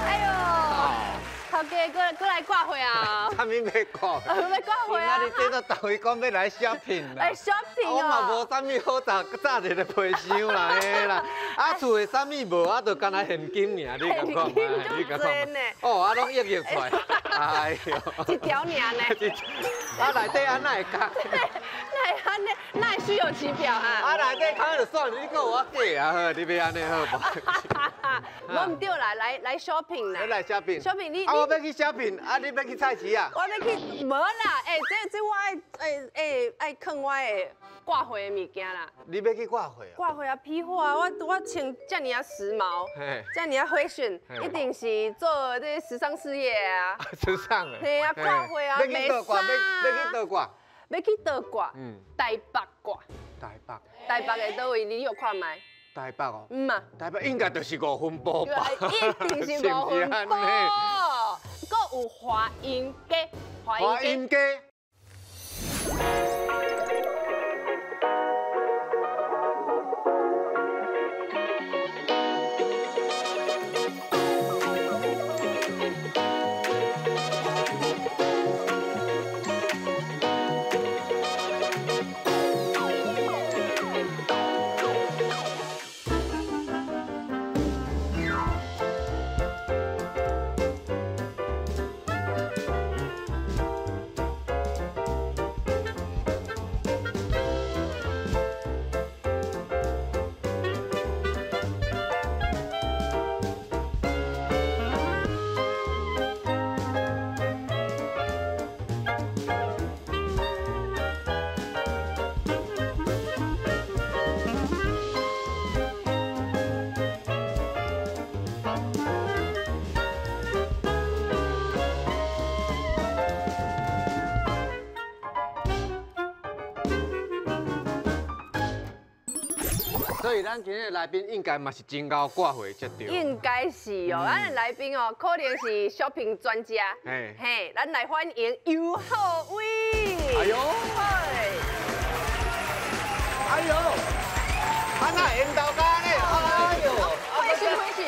哎呦，头家阁来挂货啊？啥物欲挂？欲挂货啊？今仔日这到单位讲欲来 shopping 啦。哎，shopping 我嘛无啥物好扎，扎一个皮箱啦，嘿啦。啊，厝的啥物无，啊，就干焦现金尔，你敢看觅？你敢看觅？哦，啊，拢约约出来。哎呦，一条尔呢。啊，内底按哪会加？哪会按呢？哪会虚有其表啊？啊，内底空就算，你阁有我假啊？好，你欲按呢好无？无毋对啦，来 shopping 啦。来 shopping。 shopping 你。啊，我欲去 shopping，啊，你欲去菜市啊？我欲去，无啦，欸，这我爱爱爱囥我的挂货的物件啦。你欲去挂货啊？挂货啊，批货啊，我穿遮尔啊时髦，遮尔啊 fashion，一定是做这时尚事业啊。时尚的。嘿啊，挂货啊，欲去佗挂？欲去佗挂？欲去佗挂？嗯，台北挂。台北。台北的佗位，你有看觅？台北哦，嗯嘛，台北应该就是五分埔吧？一定是五分埔。阁有华阴街，华阴街。所以咱今日来宾应该嘛是真𠢕挂货才对。应该是哦，咱的来宾哦，可能是 shopping 专家。嘿，嘿，咱来欢迎游浩威。哎呦，哎呦，啊那缘投家呢？哎呦，欢迎欢迎。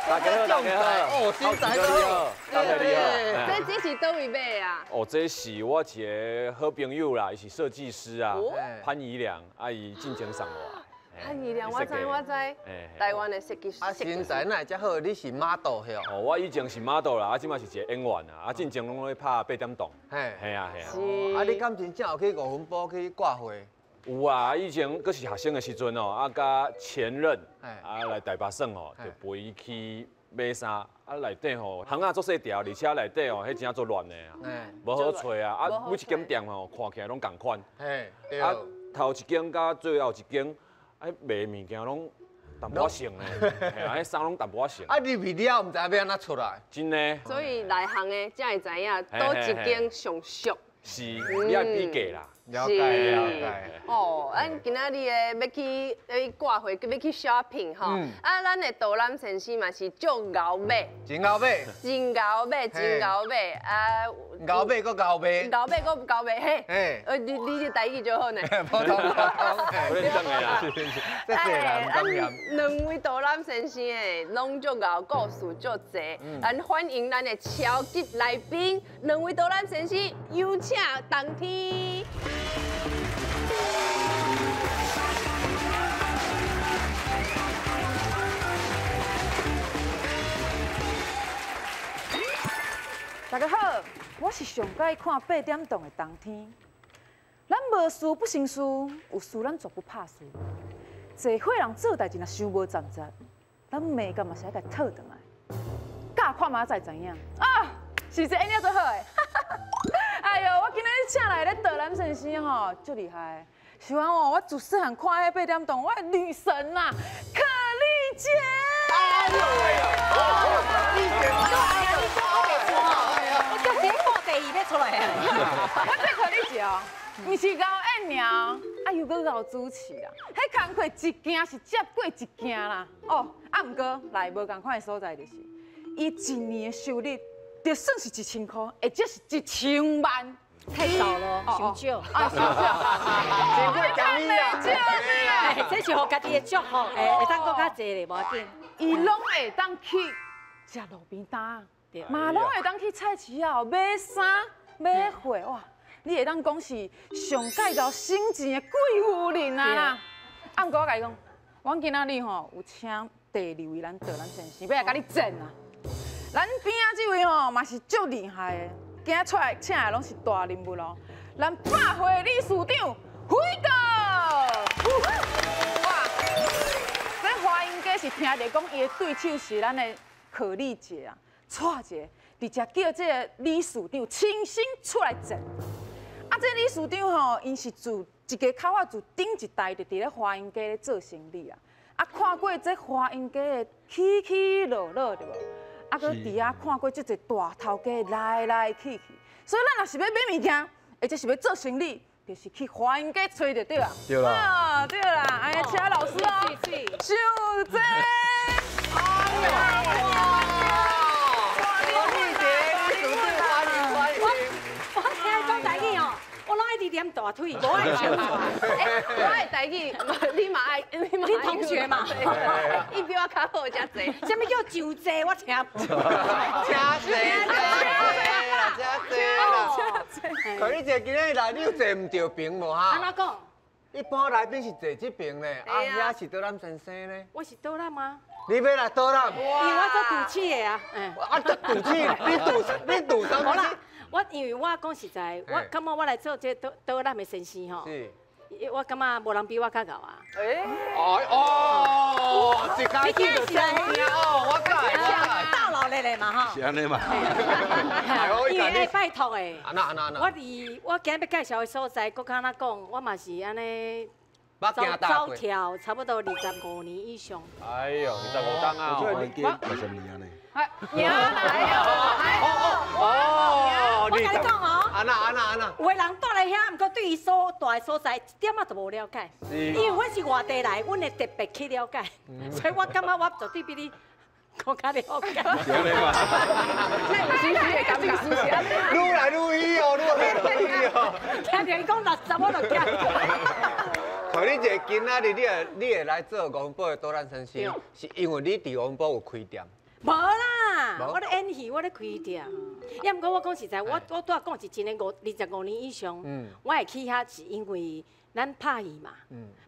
大家好，大家好。哦，身材都好，大家你好。这是佗位买啊？哦，这是我一个好朋友啦，伊是设计师啊，潘怡良，啊，伊进前送我。潘怡良，我知我知，台湾的设计师。啊，身材哪会遮好？你是 model 哟？哦，我以前是 model 啦，啊，这马是一个演员啊，啊，进前拢咧拍八点档。嘿，嘿啊嘿啊。啊，你敢真正有去五分埔去挂货？有啊，以前阁是学生的时阵哦，啊，佮前任啊来台北耍哦，就陪伊去买衫，啊，内底吼巷仔足细条，而且内底哦，彼真正足乱的啊，无好揣啊，啊，每一间店吼看起来拢仝款。嘿，对。啊，头一间佮最后一间。哎，卖物件拢淡薄仔成咧，嘿啊，彼衫拢淡薄仔成。啊，入去了毋知欲按怎出来。真的。所以内行的才会知影，佗一间上俗。是，你爱比价啦。了解了解。哦，咱今仔日的欲去欲去挂货，欲去 shopping 吼。啊，咱的导览先生嘛是足𠢕买。真𠢕买。真𠢕买，真𠢕买啊！𠢕买阁𠢕买。𠢕买阁𠢕买嘿。你这台语就好呢。普通普通。我认真的啦。谢谢啦，毋敢嫌。两位导览先生的拢足𠢕，故事足济。咱欢迎咱的超级来宾，两位导览先生，有请当天。大家好，我是上喜看八点档的冬天。咱无事不成事，有事咱绝不怕事。济岁人做代志若伤无站直，咱美感嘛是爱共讨转来。教看觅才知影啊，是这演了最好的。哎呦，我今日请来的导览先生吼，足厉害。是讲哦，我自细汉看彼八点档，我的女神啊，可丽姐。哎呦喂！丽姐，我叫你看第二要出来啊！我这可丽姐哦，毋是𠢕演尔，啊又阁𠢕主持啦。彼工课一件是接过一件啦。哦，啊毋过来无仝款的所在就是，伊一年的收入就算是1000箍，或者是1000万。太少了，伤少。啊，伤少。真过讲你啦。这是予家己的祝福，会当阁较济咧，无要紧。伊伊攏會當去食路邊攤，嘛攏會當去菜市仔買衫買貨，哇！你會當講是上蓋𠢕省錢的貴婦人啊啦！啊，毋過我共你講，阮今仔日吼有請第二位咱導覽先生，欲來共你戰啊！咱邊仔這位吼嘛是足厲害的，今仔出來請的攏是大人物哦。咱百貨理事長輝哥，哇！這華英街是聽著講，伊的對手是咱的可麗姐啊，蔡姐，直接叫這個理事長親身出來戰。啊，這理事長吼，𪜶是自一家口仔自頂一代就佇咧華英街咧做生意啊。啊，看過這華英街的起起落落對無？啊，閣佇遐看過這濟大頭家來來去去，所以咱若是欲買物件，或者是欲做生意，就是去華英街揣就對啊。對啦。啊，對啦，哎，請老師哦，秀珍。哎呀，哇！姐，理事長歡迎歡迎。我聽你講台語哦，我攏愛直踮大腿，無愛唱出來。欸，我的台語，你嘛愛，你嘛你同學嘛？伊比我較好，誠濟。啥物叫上濟？我聽無。誠濟啦，誠濟啦。可你姐今日來，你有坐毋著爿無哈？按怎講？一般來賓是坐這爿咧，啊，遐是導覽先生咧。我是導覽啊。你欲來導覽？因為我做主持的啊。啊，做主持，你主你主啥物？我因為我講實在，我感覺我來做這個導覽的先生吼，我感覺無人比我較𠢕啊。欸，哦，一開始就這樣哦，我教，到老咧咧嘛吼。是按呢嘛。因為愛拜託的。按怎按怎按怎。我佇我今日欲介紹的所在，閣較怎講，我嘛是按呢。走走跳差不多25年以上。哎呦，25冬啊！我已經20年啊呢。哎，哦，我共你講哦，按怎按怎按怎，有的人蹛來遐，毋過對伊所蹛的所在一點仔都無了解，因為阮是外地來，阮會特別去了解，所以我感覺我絕對比你閣較了解。是按呢嘛？那有時時會感覺是按呢。愈來愈去哦，愈來愈去哦。聽著伊講60，我就驚。可你姐今仔日你會來做五分埔的導覽先生，是因為你佇五分埔有開店？無啦，我咧演戲，我咧開店。也毋過我講實在，我拄仔講是真的25年以上，我會去遐是因為咱拍戲嘛，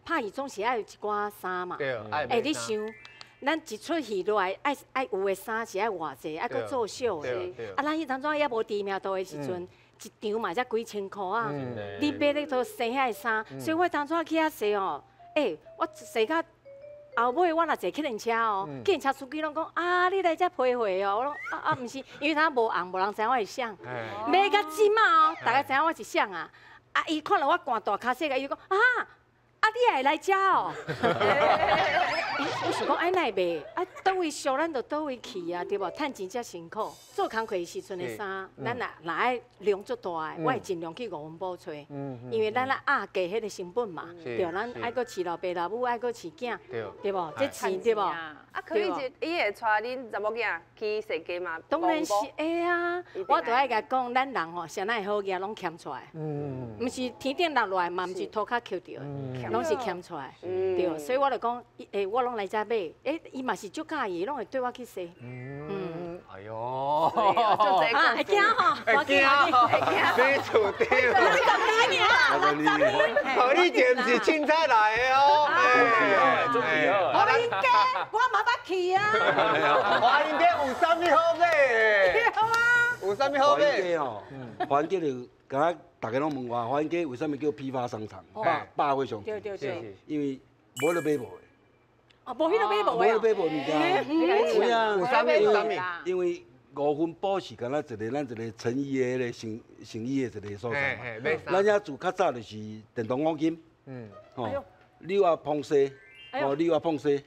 拍戲總是愛有一寡衫嘛。欸，你想，咱一齣戲落來，愛愛有的衫是愛偌濟，愛閣做秀的。啊，咱彼當陣猶無知名度的時陣，一場嘛才幾千箍仔，你買咧都生遐个衫，所以我當初去遐踅哦，欸，我踅到後尾我若坐計程車哦，計程車司機攏講啊，你來遮批貨哦，我講啊啊，毋是，因為他無紅，無人知影我是啥，買到這馬哦，大家知影我是啥啊，啊，伊看到我寒大跤細個，伊就講啊，啊，你也會來遮哦？我想講，哎，哪會袂？啊，佗位俗，咱就佗位去啊，對無？趁錢才辛苦。做工課的時陣的衫，咱若若愛量足大的，我會盡量去五分埔揣，因為咱愛壓低彼個成本嘛，對，咱愛閣飼老爸老母，愛閣飼囝，對無？這錢對無？啊，可以是伊會帶恁查某囝去踅街嗎？當然是會啊！我就愛共講，咱人吼，啥會好額攏儉出來，毋是天頂落來嘛，毋是塗跤抾著的，攏是儉出來，對。所以我就講，欸，我攏來遮買，欸，伊嘛是足佮意，攏會綴我去踅。嗯，哎喲，啊，會驚吼，會驚吼，理事長，何你這毋是凊彩來的哦，哎，準備好。華英街，我嘛捌去啊。華英街有啥物好買？對啊。有啥物好買？華英街吼，華英街就敢若逐家攏問我，華英街為啥物叫批發商場？百貨商場。對對對。因為無得買無的。哦，無彼個買無的。無得買無物件。有啊，有啥物？有啥物？因為五分埔是敢若一個咱一個成衣的彼個成衣的一個所在嘛。咱遐自較早就是電動五金，吼，柳仔縫紗，吼，柳仔縫紗，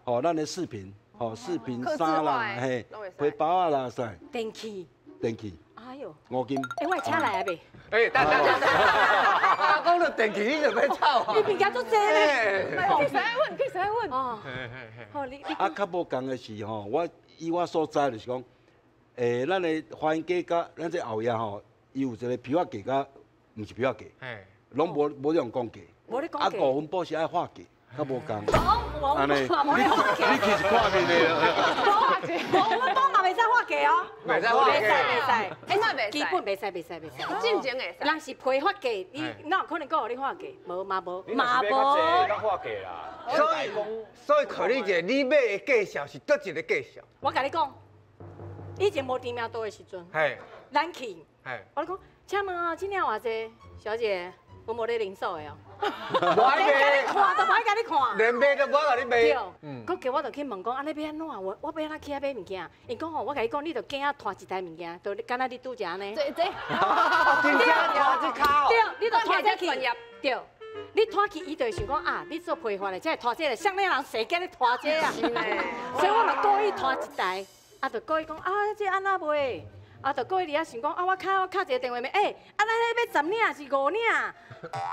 吼，咱的飾品，吼，飾品衫啦，嘿，皮包仔啦，啥。電器。電器。哎喲。五金。欸，我會車來啊未？欸，等等等等，啊，講到電器，你就欲走啊？你物件足濟咧。去誰問？去誰問？哦。好，你。啊，較無仝的是吼，我以我所知就是講，欸，咱的華英街佮咱這後壁吼，伊有一個批發價佮，毋是批發價，攏無無用講價。無咧講啊，五分埔是愛劃價。较无仝。按呢，你你其实看面的。无，阮宝嘛袂使画价哦。袂使画价。袂使袂使，哎，那袂使。基本袂使袂使袂使。进前会使。人是批发价，你哪有可能阁予你画价？无嘛无。嘛无。画价啦。所以可丽姐，你买的介绍是佗一个介绍？我共你讲，以前无知名度的时阵，咱去，我咧讲，请问啊，这领偌济？小姐，我无咧零售的哦。无爱卖，看都无爱共你看，连卖都无爱共你卖。对，阁叫我就去问讲，按呢欲按怎？我欲按怎去遐买物件？𪜶讲吼，我共你讲，你著惊拖一袋物件，就敢若你拄则按呢。这这，真正拖这跤。对，你著拖这去。对，你拖去，伊就会想讲啊，你做批发的，才会拖这个，啥物人生囝咧拖这啊？所以我就故意拖一袋，啊，就故意讲啊，这按怎卖？啊，就故意伫遐想讲啊，我敲一个电话问，欸，啊，咱彼买十领是5领？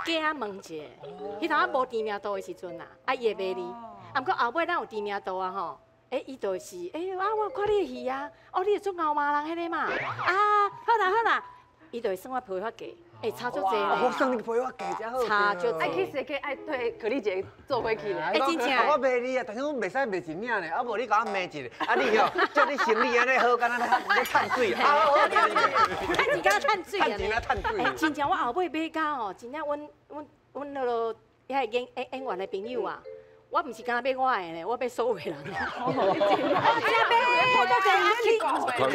惊问一下，彼头仔无知名度的时阵啊，啊，伊会卖你。啊，毋过后尾咱有知名度啊吼，欸，伊就是，欸，啊，我看你的戏啊，哦，你会做牛麻人彼个嘛，啊，好啦好啦，伊就会算我批发价。欸，差足济咧！我算你批发价才好。差足济。爱去设计，爱对可丽姐做伙去咧。欸，真正。我卖你啊，但是我袂使卖一领呢，啊无你共我骂一个，啊你吼，叫你生意按呢好，敢若咧趁水啊！我趁钱敢若趁水啊！趁钱啊，趁水。欸，真正我后尾买甲吼，真正阮彼落遐个演员的朋友啊。我毋是干焦买我的咧，我买所有的人。我真买，我真去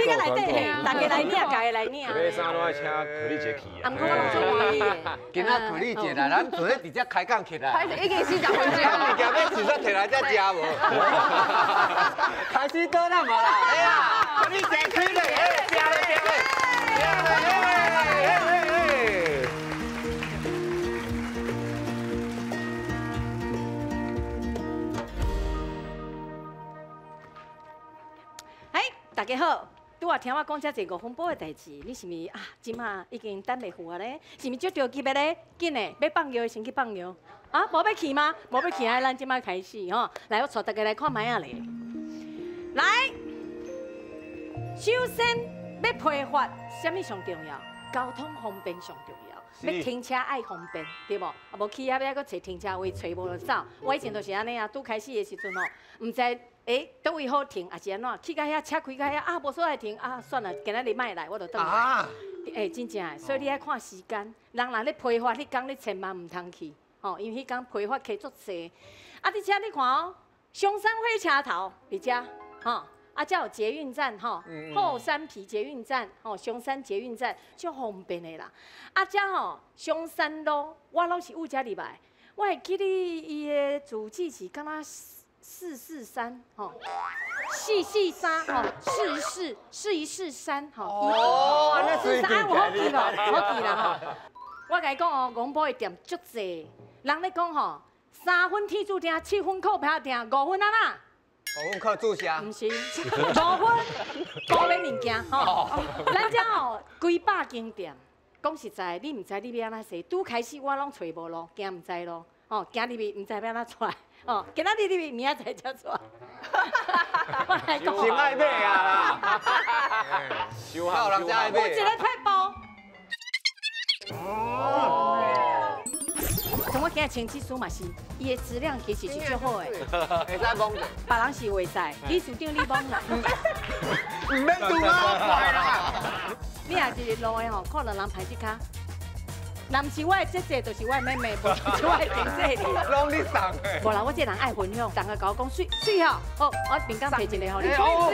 去到内底，大家来领，家己来领。买衫拢爱请可丽姐去啊。毋过我拢足欢喜的。今仔可丽姐来，咱准备直接开讲起来。开始已经40分钟。物件欲随便提来遮食无？开始倒啦无啦？哎呀，可丽姐去咧，哎，食咧食咧，食咧。大家好，拄仔听我讲遮济五分埔的代志，你是毋是啊？这马已经等袂赴啊咧？是毋是足着急的咧？紧的，欲放尿的先去放尿。啊，无欲去吗？无欲去啊！咱这马开始吼，来，我带大家来看觅仔咧。来，首先欲批发，啥物上重要？交通方便上重要。欲停车爱方便，对无？啊，无去遐欲阁揣停车位，揣无就走。我以前就是按呢啊，拄开始的时阵吼，毋知。欸，佗位好停，抑是按怎？去到遐车开到遐啊，无所在停啊，算了，今仔日莫来，我就转来。欸，真正的，所以你爱看时间。人若咧批发，彼工你千万毋通去，吼，因为彼工批发客足济。啊，伫遮你看哦，松山火车头伫遮，吼，啊，遮有捷运站，吼，后山埤捷运站，吼，松山捷运站，足方便的啦。啊，遮吼，松山路，我拢是有遮入来，我会记得伊的住址是敢若443吼，443吼，4 4 443吼。哦，那是443，我好记咯，好记啦吼。我共你讲哦，五分埔的店足济，人咧讲吼，3分天注定，7分靠打拼，5分按怎？5分靠注射。毋是，5分高买物件吼。咱遮吼几百间店，讲实在，你毋知你欲按怎踅，拄开始我拢揣无路，行毋知路，吼，行入去毋知欲按怎出来。哦，今仔日入去，明仔载才出来。我来讲，真爱买啊啦！有人真爱买。有一个撇步。哦。像我今日穿这束嘛是，伊的质量其实是足好的。会使摸者。别人是袂使，理事长你摸啦。毋免拄啊，快啦！你若是路的吼，看到人排这跤。若毋是我的姐姐，就是我的妹妹，无就是我的亲姐哩。拢你送的。无啦，我这人爱分享，人家共我讲媠媠吼，好，我平工提一个予你。哦，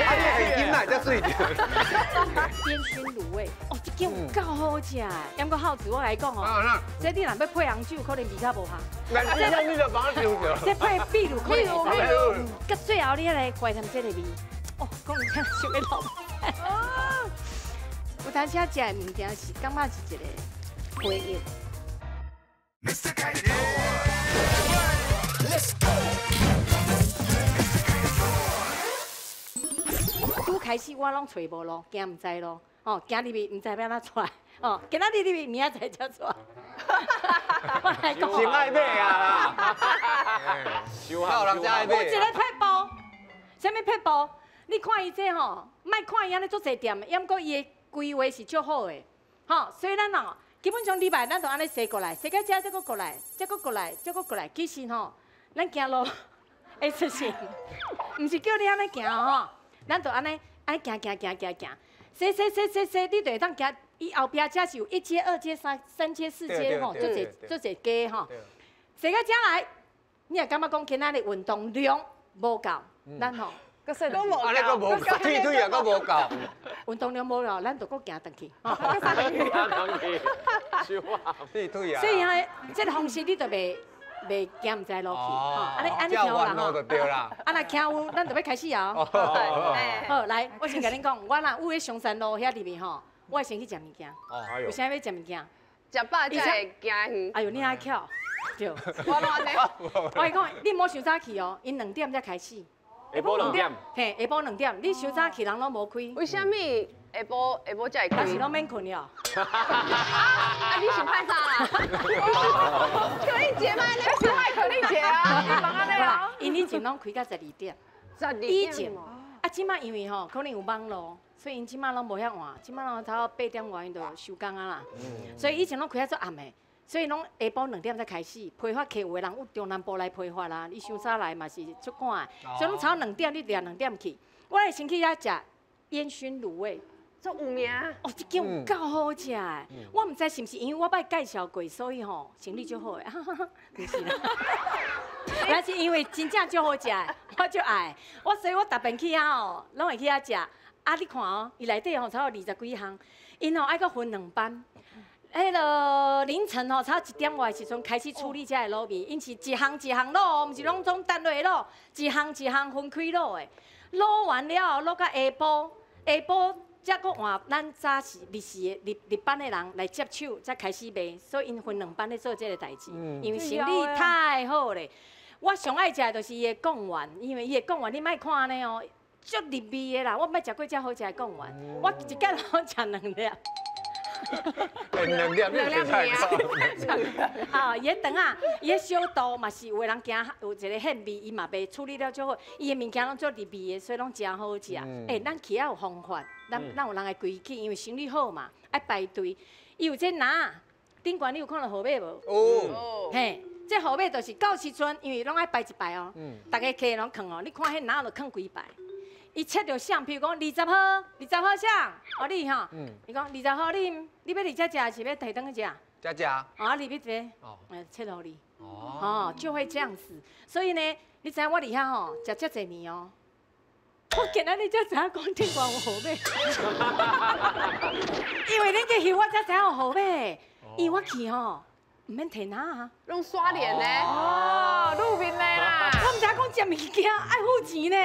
啊，你现金哪会遮媠著？烟熏卤味，哦，这间有够好食的。毋过孝子，我共你讲哦，这你若欲配红酒，可能味较无合。那你就帮我想著。这配秘鲁可能会使。到最后你来怀念这个味，哦，讲真想欲流。有当时食的物件是感觉是一个回忆。拄开始我拢揣无路，行毋知路，吼，行入去毋知欲按怎出来，吼，今仔日入去，明仔载才出来。我来讲，真爱买啊啦！有人真爱买。有一个撇步，啥物撇步？你看伊这吼，莫看伊按呢足济店，抑毋过伊的规划是足好的，吼，所以咱哦，基本上礼拜咱就按呢踅过来，踅到遮再阁过来，再阁过来，再阁过来。其实吼，咱行路会出现，毋是叫你按呢行吼，咱就按呢按呢行行行行行，踅踅踅踅踅，你就会当行。伊后壁遮是有一阶、二阶、三阶、四阶吼，足济足济阶吼。踅到遮来，你若感觉讲今仔日运动量无够，咱吼。阁说阁无够，阁无够，腿腿也阁无够。运动量无够，咱就阁行转去。腿腿啊。所以哈，这个方式你就袂行毋知路去。吼，按呢按呢听有啦吼。啊，若听有，咱就欲开始啊。好，来，我先共恁讲，我若有咧松山路遐入去吼，我会先去食物件。为啥欲食物件？食饱才会行远。哎哟，你爱巧。对。我拢按呢。我共你讲，你莫伤早去哦，𪜶2点才开始。下晡2点，嘿，下晡2点，你伤早去，人拢无开。为啥物下晡才会开？但是拢免睏了。啊，你是歹啥啦？可丽姐吗？你是歹可丽姐啊？你忙按呢啊？𪜶以前拢开到12点。12点。啊，这摆因为吼，可能有网路，所以𪜶这摆拢无遐晚，这摆拢差不多8点外𪜶就收工啊啦。所以以前拢开较足暗的。所以拢下晡2点才开始批发客，有的人有中南部来批发啦，伊伤早来嘛是足赶的，所以拢差2点，你定2点去。我会先去遐食烟熏卤味，足有名。哦，这间有够好食的，我毋知是毋是因为我捌介绍过，所以吼生意足好的，毋是啦。那是因为真正足好食的，我足爱。我所以我逐遍去遐哦，拢会去遐食。啊，你看哦，伊内底吼差不多20几项，𪜶吼爱阁分2班。彼个凌晨吼，差不多1点外的时阵开始处理这个卤味，𪜶是一项一项卤，毋是拢总单落卤，一项一项分开卤的。卤完了后，卤到下晡，下晡才阁换咱早时日时的日日班的人来接手，才开始卖。所以𪜶分2班咧做这个代志，因为生意太好咧。我上爱食的就是伊的贡丸，因为伊的贡丸你莫看按呢哦，足入味的啦。我毋捌食过遮好食的贡丸，我一工拢食2粒。 2粒，2粒啊，伊个肠仔，伊个小肚嘛是有的人惊有一个腥味，伊嘛袂处理了足好，伊的物件拢足入味的，所以拢诚好食。欸，咱去遐有方法，咱有人会规矩，因为生意好嘛，爱排队。伊有这篮仔，顶悬你有看到号码无？哦。嘿，这号码就是到时阵，因为拢爱排一排哦，逐家客拢囥哦，你看彼篮仔就囥几排。伊切著相，譬如讲20号，20号啥？哦，你吼，伊讲20号你，你欲伫遮食，是欲提转去食？遮食。哦，啊，你欲坐？哦，切予你。哦，就会这样子。所以呢，你知影我伫遐吼，食遮济年哦。我今仔日才知影讲顶悬有号码，因为恁去翕我才知影有号码，因为我去吼。毋免提篮啊，拢刷脸呢。哦，露面的啦。我毋知影讲食物件爱付钱呢。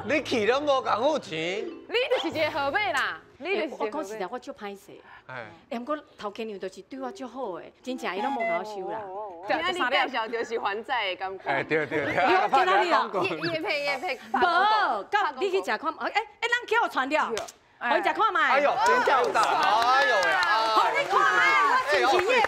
你去拢无共付钱。你就是一个号码啦。你就是。我讲实在，我足歹势。哎。毋过头家娘就是对我足好的，真正伊拢无共我收啦。今仔日介绍就是还债的感觉。哎，对对对。今仔日哦，业配业配。无，到你去食看，哎哎，咱去予传了。予𪜶食看觅。哎呦，真正有胆！哎呦呀！予你看觅，我真是业配。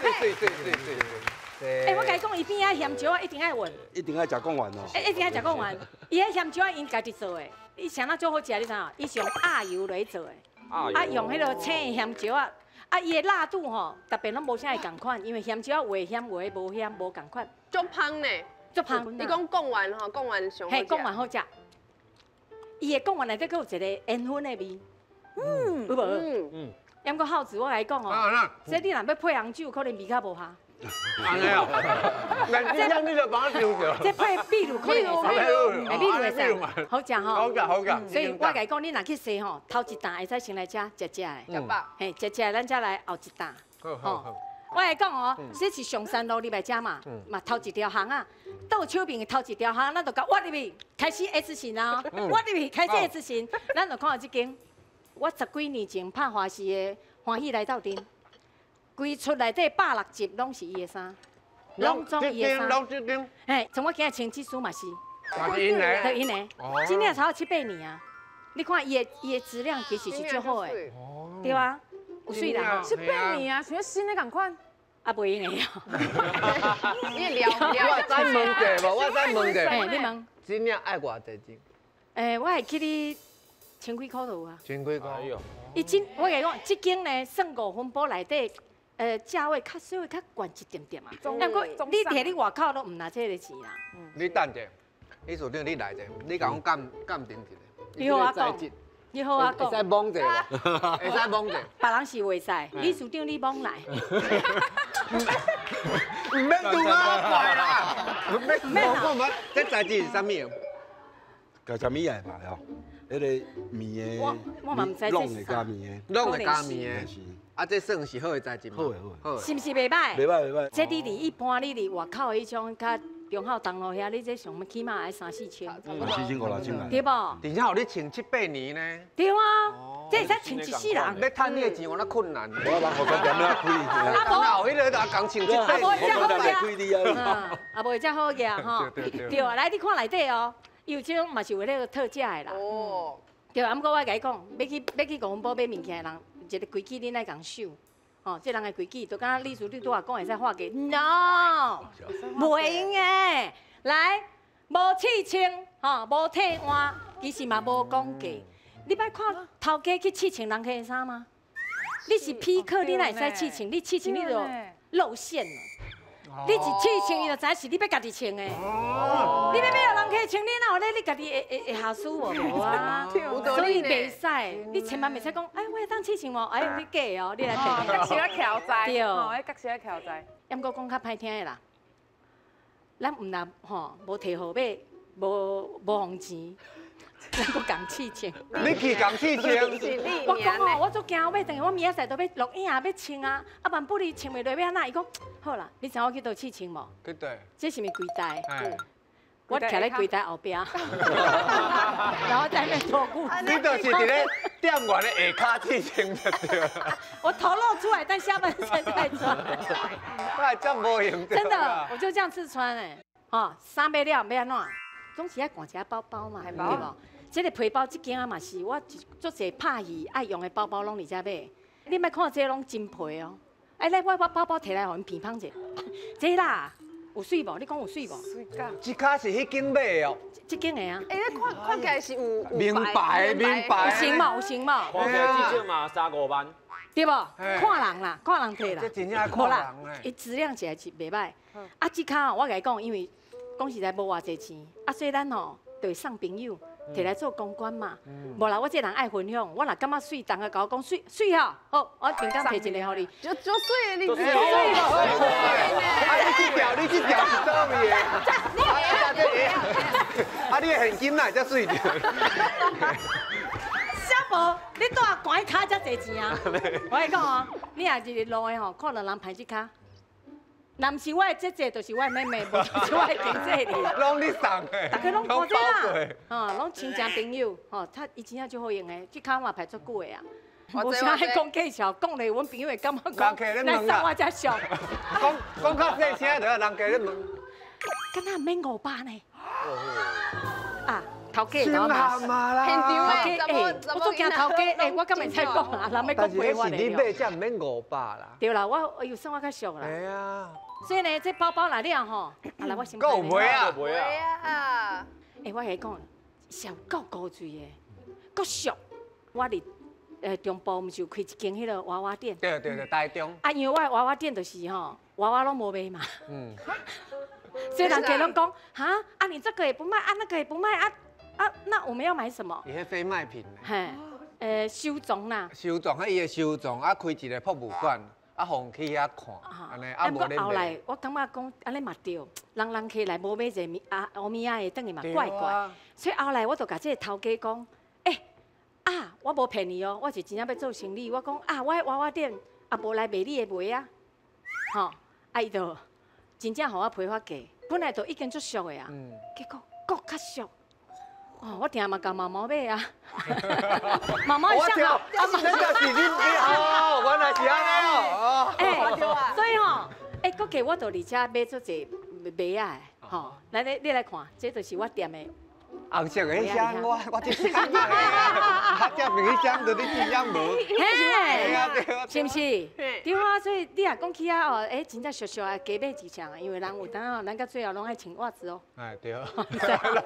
对。哎，我共你讲，伊边仔咸椒仔一定爱问。一定爱食贡丸哦。哎，一定爱食贡丸。伊彼咸椒仔𪜶家己做的，伊啥物做好食，你知影？伊是用鸭油来做的，啊，用彼个青的咸椒仔，啊，伊的辣度吼，特别拢无啥会仝款，因为咸椒仔有的咸，有的无咸，无仝款。足芳呢？足芳。你讲贡丸吼，贡丸上好食。嘿，贡丸好食。伊的贡丸内底阁有一个烟熏的味。嗯，有无？嗯。毋过孝子，我共你讲哦，这你若欲配红酒，可能味较无合。按呢哦，那你就帮我想著。这配秘鲁可能会使，哎，秘鲁会使，好食吼。好食好食。所以我共你讲，你若去踅吼，头一担会使先来遮食食的。食饱。嘿，食食，咱才来后一担。好。我共你讲哦，这是上山路入来遮嘛，嘛头一条巷仔，倒手边的头一条巷，咱就共挖入去，开始 S 型啊，挖入去开始 S 型，咱就看到这间。我10几年前拍华视的《欢喜来斗阵》，规出内底160集拢是伊的衫，拢总伊的衫。拢这间。嘿，像我今日穿这束嘛是。嘛是𪜶的。对，𪜶的。真正超过7、8年啊！你看伊的质量其实是足好的。对啊，有水啦。7、8年啊，像新的仝款。啊，袂用的。你聊聊。我再问者无？我再问者。嘿，你问。真正爱偌济钱？欸，我会记你1000几箍就有啊。千几箍。伊真，我共你讲，这间呢算5分埔内底价位较稍微较悬一点点啊。不过你摕你外口都毋拿这个钱啦。你等者，李处长你来者，你共我鉴鉴定一下。你好啊讲，你好啊讲。会使摸者无？会使摸者。别人是袂使，李处长你摸来。毋免拄啊，怪啦。毋免摸，我这材质是啥物？加啥物来嘛吼？彼个棉的，拢会加棉的，拢会加棉的。啊，这算是好的材质。好的好的。是毋是袂歹？袂歹袂歹。这你伫一般你伫外口的彼种较中孝东路遐，你这上起码爱三四千。四千五六千啊。对无？而且予你穿七八年呢。对啊，这会使穿一世人。欲趁你的钱，有哪困难？我人予咱店仔开。啊，无彼个就共穿七八年。啊，无遮好食。啊，无遮好额吼。对啊，来你看内底哦。伊有这种嘛是有那个特价的啦。哦。对啊，毋过我共你讲，欲去五分埔买物件的人，一个规矩恁爱共守。吼，这人的规矩，就敢若李处长拄仔讲会使化解，no，袂用的。来，无试穿，吼，无退换，其实嘛无讲价。你捌看头家去试穿人客的衫吗？你是批客，你哪会使试穿？你试穿你就露馅了。你一试穿，伊就知是你欲家己穿的。你欲买予人客穿，你哪有咧？你家己会会下输无？无啊，所以袂使，你千万袂使讲，哎，我会当试穿无？哎，你假的哦，你来骗。确实咧挑战，对，吼，确实咧挑战。毋过讲较歹听的啦，咱毋但吼无提号码，无予钱，咱阁共试穿。你去共试穿？我讲哦，我足惊，我欲转去，我明仔载都欲录影，欲穿啊，啊万不离穿袂落，欲按怎？伊讲好啦，你知我去佗试穿无？去佗。这是毋是柜台？我徛咧柜台后壁，然后在那边做故事。你就是伫咧店员的下跤试穿就对了。我头露出来，但下半身在穿。我还真无用。真的，我就这样试穿哎，吼，衫买了欲按怎？总是爱挂一下包包嘛，对无？这个皮包这间啊嘛是我足济拍戏爱用的包包，拢伫遮买。你莫看这拢真皮哦，哎，来我把包包提来，予𪜶评判者。这啦。有水无？你讲有水无？水噶。这卡是彼间买的哦。这间的啊。哎，你看看起来是有名牌，名牌。有型无？有型无？看起来至少嘛三五万。对无？看人啦，看人提啦。这真正看人咧。伊质量起来是袂歹。啊，这跤我共你讲，因为讲实在无偌济钱，啊，所以咱吼就会送朋友。提来做公关嘛，无啦，我这人爱分享，我若感觉水，同学共我讲水水吼，好，我顶工提一个予你，就就水的，你水无？啊，你这条是佗位的？啊，你的现金哪会遮水著？小无，你带赶去跤遮济钱啊？我共你讲哦，你若是路的吼，看到人歹这跤。若毋是我的姐姐，就是我的妹妹，无就是我的经济哩。拢你送的，大家拢看这啦，吼，拢亲戚朋友，吼，他伊真正足好用的，这跤嘛排足久的啊。无啥爱讲介绍，讲咧，阮朋友会感觉讲来送我遮俗。讲讲较细声就人家咧问。敢若免500呢？啊，头家头嘛啦，现场的，我足惊头家，哎，我敢会使讲啊？人欲讲废话咧。但是你买才毋免500啦。对啦，我又算我较俗啦。系啊。所以呢，这包包来了吼，啊来我先。够买啊！买啊！哎，我共你讲，是够高水的，够俗。我伫中部毋是有开一间彼个娃娃店？对对对，台中。啊，因为我的娃娃店就是吼，娃娃拢无卖嘛。嗯。所以人家拢讲，哈，啊你这个也不卖，啊那个也不卖，啊啊，那我们要买什么？伊彼非卖品。嘿，收藏啦。收藏，彼伊的收藏，啊开一个博物馆。啊，予去遐看，按呢，啊无咧。后来我感觉讲按呢嘛对，人人客来无买一个物啊，乌物仔的，转去嘛怪怪。所以后来我就共这个头家讲，欸，啊，我无骗你哦，我是真正欲做生意。我讲啊，我彼娃娃店啊无来卖你的袜仔，吼，啊伊就真正予我批发价，本来就已经足俗的啊，结果阁较俗。哦，我定嘛共毛毛买啊，毛毛会想哦，真的是你哦，原来是按呢哦。欸，所以吼，欸，阁加我就伫遮买足济袜仔的，吼，来你来看，这就是我店的。红色的彼双，我这双啊，这边彼双就你这双无。嘿，是毋是？对啊，所以你若讲起啊哦，欸，真正俗俗啊，加买一双啊，因为人有当哦，咱到最后拢爱穿袜子哦。哎，对，拢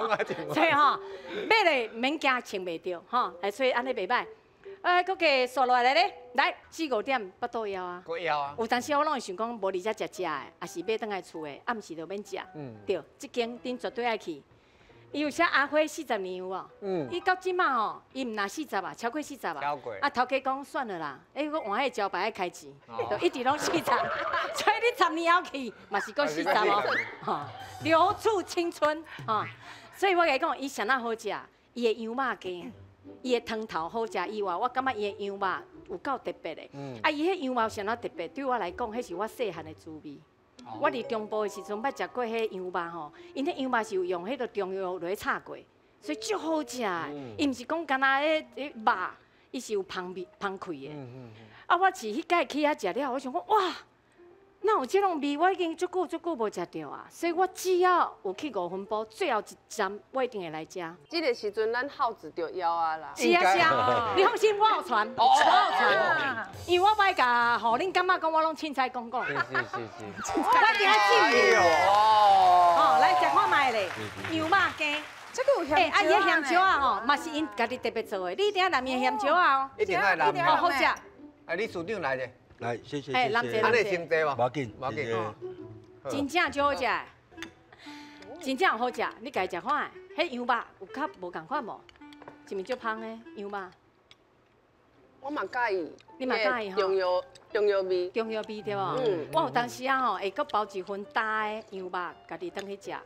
爱穿。所以吼，买咧免惊穿袂著，吼，哎，所以按呢袂䆀。哎，阁加刷落来咧，来四五点腹肚枵啊。阁枵啊。有当时我拢会想讲，无伫遮食食的，也是买转来厝的，暗时就免食。嗯。对，这间恁绝对爱去。伊有写阿辉40年有无？嗯。伊到这马吼，伊毋若四十啊，超过四十啊。超过。啊，头家讲算了啦，哎，阁换彼个招牌爱开钱，就一直拢四十。所以你10年后去，嘛是阁四十哦。吼，留住青春，吼。所以我共你讲，伊啥那好食，伊的羊肉羹，伊的汤头好食以外，我感觉伊的羊肉有够特别的。啊，伊彼羊肉啥那特别，对我来讲，彼是我细汉的滋味。我伫中部的时阵，捌食过彼羊肉吼，𪜶彼羊肉是有用彼个中药落去炒过，所以足好食的。伊毋是讲干焦彼肉，伊是有芳味芳气的。啊，我是彼摆去遐食了，我想讲哇，哪有这种味？我已经足久足久无食著啊，所以我只要有去五分埔，最后一站我一定会来食。这个时阵咱耗子就枵啊啦。是啊是啊，你放心，我有传，我有传，因为我不爱共，予恁感觉讲我拢凊彩讲讲。是是是是。我一定爱进哦，来食看觅咧，羊肉羹。这个有咸啊，伊的咸椒仔吼，嘛是𪜶家己特别做的，你一定爱淋伊的咸椒仔哦。一定爱淋。好食。哎，李处长来者。来，谢谢谢谢。按呢先坐无？无要紧，无要紧。真正足好食，真正好食，你家己食看，彼羊肉有较无仝款无？是毋是足芳的羊肉？我嘛佮意。你嘛佮意吼？中药味。中药味对无？嗯。我有当时啊吼，会阁包一份焦的羊肉，家己转去食。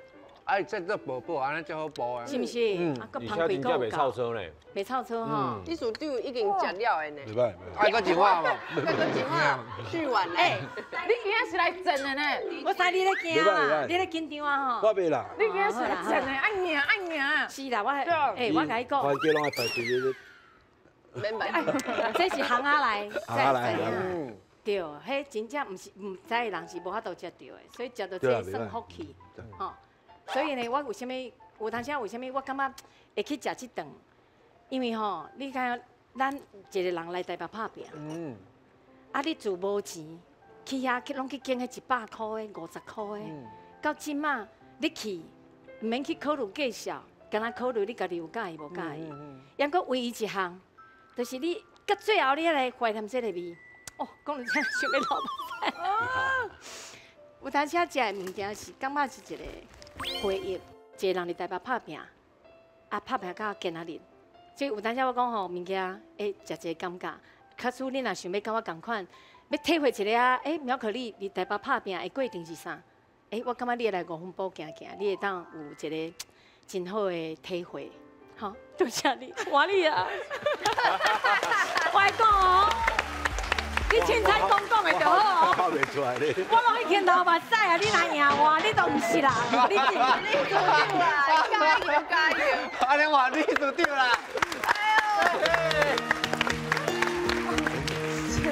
啊，这做薄薄，按呢才好包的。是毋是？嗯。啊，阁芳味阁袂臭臊呢。袂臭臊吼。李处长已经食了的呢。袂歹。爱阁一碗无？阁一碗，续碗哎，你今仔是来整的呢？我知你咧惊啊，你咧紧张啊吼。我袂啦。你今仔是来整的，爱赢爱赢。是啦，我哎，我共你讲。番茄拢爱排队的。免排。这是巷仔内。巷仔内。对，彼真正毋是毋知的人是无法度食著的，所以食著这算福气，吼。所以呢，我为啥物有当时为啥物我感觉会去食这顿？因为吼，你看咱一个人来台北拍拚，啊，你自无钱去遐去拢去拣彼100箍的、50箍的，到这马你去，毋免去考虑介绍，干焦考虑你家己有佮意无佮意。抑阁唯一一项，就是你到最后你才来怀念这个味。哦，讲到这想欲流目屎。有当时食的物件是感觉是一个回忆，一个人伫台北拍拚，啊拍拚到今仔日，所以有当时我讲吼，物件会食一个感觉。假使恁若想欲佮我仝款，欲体会一下啊，欸，苗可丽伫台北拍拚的过程是啥？欸，我感觉你会来五分埔行行，你会当有一个真好的体会。好，多谢你，欢喜啊！我来讲哦。你凊彩讲讲的就好哦。看袂出来咧。我拢已经流目屎啊！你若赢我，你都毋是啦。你李处长啦，加油加油！按呢话李处长啦。哎呦！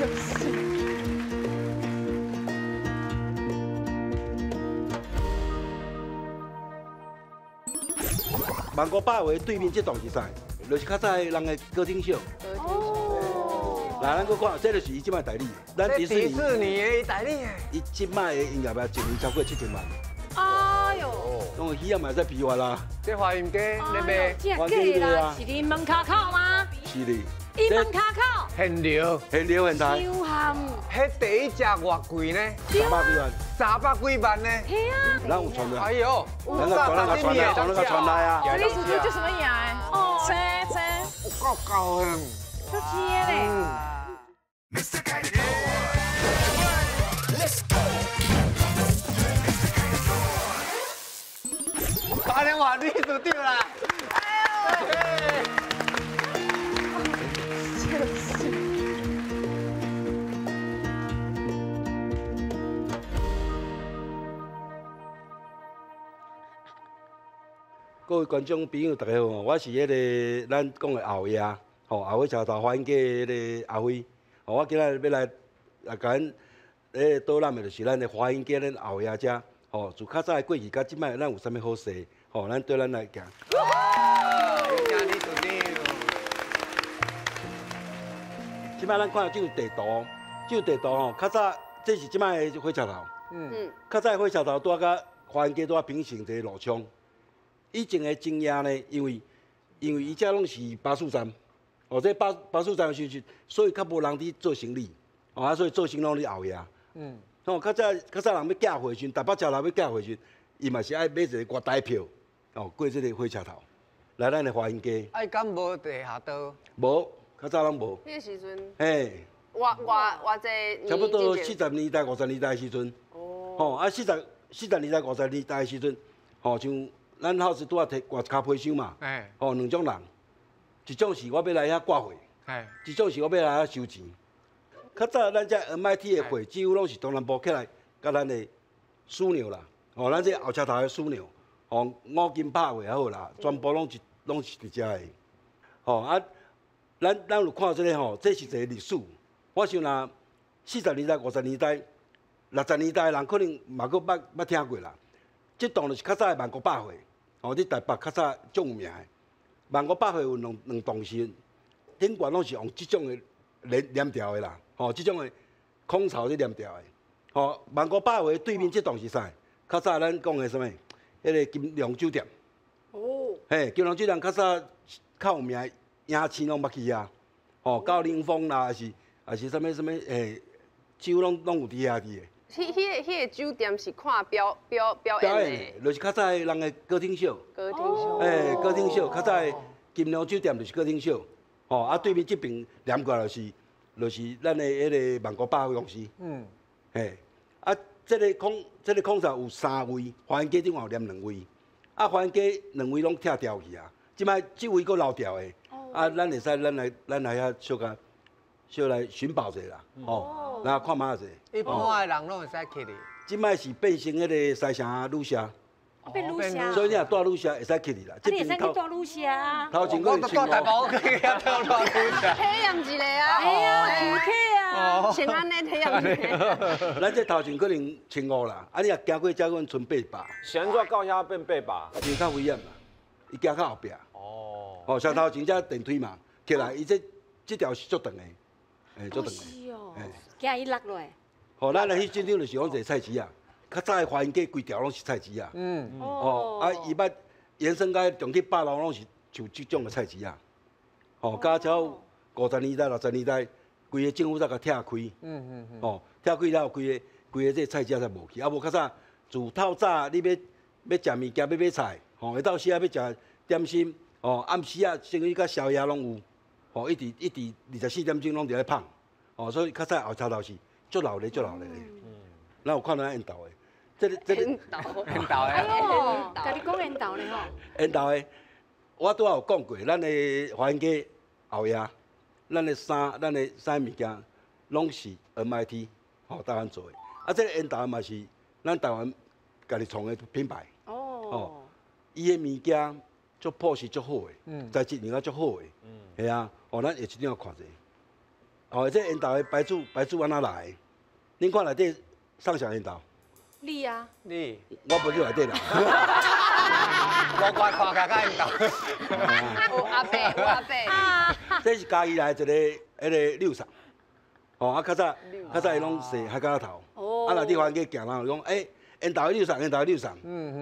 万国百货对面这栋是啥？就是较早的人的歌厅秀。来，咱阁看，这就是伊这摆代理。咱迪士尼的代理。伊这摆的营业额一年超过7000万。哎呦！拢鱼仔嘛会使批发啦。这华阴街咧卖。真假啦？是伫门口口吗？是的。伊门口口。现流，现流现台。伤含。彼第一只偌贵呢？300几万。300几万呢？系啊。咱有传来。哎呦，咱个传，咱个传来，传那个传来啊。李处长叫什么名？哦，青青。有够高兴。足青的咧。按呢话李处长啦。各位观众朋友，大家好，我是彼个咱讲的后爷，吼，后尾桥头华阴街彼个阿辉，吼，我今仔日欲来来共恁导览的，就是咱的华阴街咱后爷遮，吼，自较早的过去到这摆，咱有啥物好势，吼，咱对咱来行。这摆咱看到这个地图，这个地图吼，较早这是这摆的火车头，较早的火车头拄仔佮华阴街拄仔平行一个路窗。以前的经验呢，因为伊遮拢是巴士站，哦，这巴士站时阵，所以较无人伫做生理，哦啊，所以做生理拢伫后遐。哦，较早人欲寄货时阵，台北车来欲寄货时，伊嘛是爱买一个月台票，哦，过这个火车头来咱的华兴街。啊，伊敢无地下道？无，较早拢无。彼个时阵，嘿，偌偌偌济？差不多40年代、50年代的时阵。哦。吼，啊，40年代、50年代的时阵，吼，像咱后世拄仔提挂跤皮箱嘛。吼，两种人，一种是我欲来遐挂货，一种是我欲来遐收钱。较早咱这 MIT 的货，几乎拢是东南部起来，佮咱的枢纽啦，吼，咱这后车头的枢纽，吼，五金百货也好啦，全部拢是伫遮的，吼啊，咱有看这个吼，这是一个历史。我想若40年代、50年代、60年代的人可能嘛阁捌听过啦。这栋就是较早的万国百货，吼，伫台北较早足有名的。万国百货有两栋是，顶悬拢是用这种的连连条的啦。吼，这种的空巢咧连掉的，吼，万国百货对面这栋是啥？较早咱讲的啥物？彼个金龙酒店。哦。嘿，金龙酒店较早较有名，影星拢捌去遐。吼，高凌风啦，还是啥物啥物，嘿，几乎拢有伫遐伫的。彼个酒店是看表演的，就是较早的人的歌厅秀。歌厅秀。嘿，歌厅秀，较早的金龙酒店就是歌厅秀。吼，啊，对面这边连过来就是。就是咱的彼个万国百货公司，嘿，啊，这个空巢有三位，华兴街顶有连两位，啊，华兴街两位拢拆掉去啊，这摆这位阁留掉的，啊，咱会使咱来遐小可小来寻宝者啦，哦，来看觅者。一般的人拢会使去的。这摆是变成彼个西城旅社。变旅社，所以你若住旅社会使去哩啦。你会使去住旅社啊？头前我住台北，我可以住旅社。体验一下啊！哎呀，游客啊！先按呢体验一下。咱这头前可能1500啦，啊，你若行过这阮賰800。是按怎到遐变800？因为较危险嘛，伊行较后壁。哦。哦，像头前这电梯嘛，起来，伊这条是足长的，哎，足长的。是哦。惊伊落落来。吼，咱来去进场就是讲一个菜市啊。较早的华兴街规条拢是菜市啊，哦，啊，伊捌延伸到上去8楼拢是像这种的菜市啊，吼，加超50年代、60年代，规个政府才共拆开，哦，拆开了后，规个这菜市啊才无去，啊无较早自透早你欲食物件，欲买菜，吼，下昼时啊欲食点心，吼，暗时啊甚至到宵夜拢有，吼，一直一直24点钟拢伫咧芳，哦，所以较早后车头是足闹热足闹热的，咱有看到缘投的。这个缘投，缘投的，哎呦，共你讲缘投咧吼。缘投的，我拄仔有讲过，咱的华兴街后遐，咱的衫、咱的啥物件，拢是 MIT 吼台湾做的。啊，这个缘投嘛是咱台湾家己创的品牌。哦。伊的物件足朴实、足好的，材质用啊足好的。系啊，哦，咱下一张看者。哦，这缘投的牌子，牌子按怎来？恁看内底送啥缘投？你啊，你，我无去内底啦。无怪看起来较缘投。有阿伯，有阿伯。这是嘉义来一个彼个六嫂，哦啊，较早伊拢踅海角仔头。哦。啊，若你环境行人就讲，欸，缘投的六嫂，缘投的六嫂。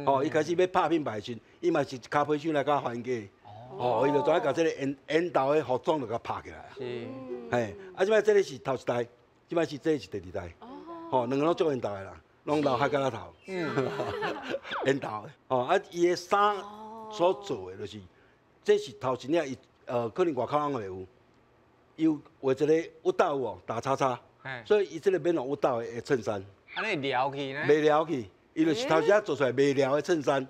哦，伊开始欲拍品牌时，伊嘛是跤皮箱来到华兴街。哦，伊就怎共这个缘投的服装就共拍起来。是。嘿，啊，这摆这个是头一代，这摆是这是第二代。哦。吼，两个拢做缘投的啦。拢留海角仔头，缘投的，哦，啊，伊的衫所做的就是，这是头前领伊，可能外口拢会有，伊有画一个郁豆有无打叉叉，所以伊这个免用郁豆的衬衫。按呢撩去呢？袂撩去，伊就是头前做出来袂撩的衬衫。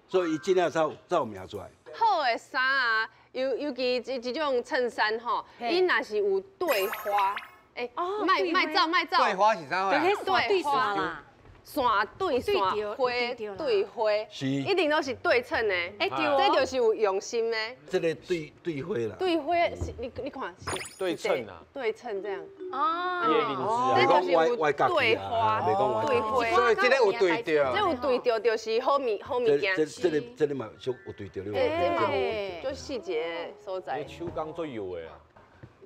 所以伊这领才有名出来。好的衫啊，尤其这种衬衫吼，伊若是有对花。哎，莫走莫走，对花是啥？对花啦，线对线，花对花，是，一定都是对称的。哎，对，这就是有用心的。这个对花啦。对花是，你看是对称啊，对称这样。哦，这就是有对花，对花，所以这个有对著，这有对著就是好物件。这个嘛，有对著，这嘛有，就细节所在。手工做幼的啊。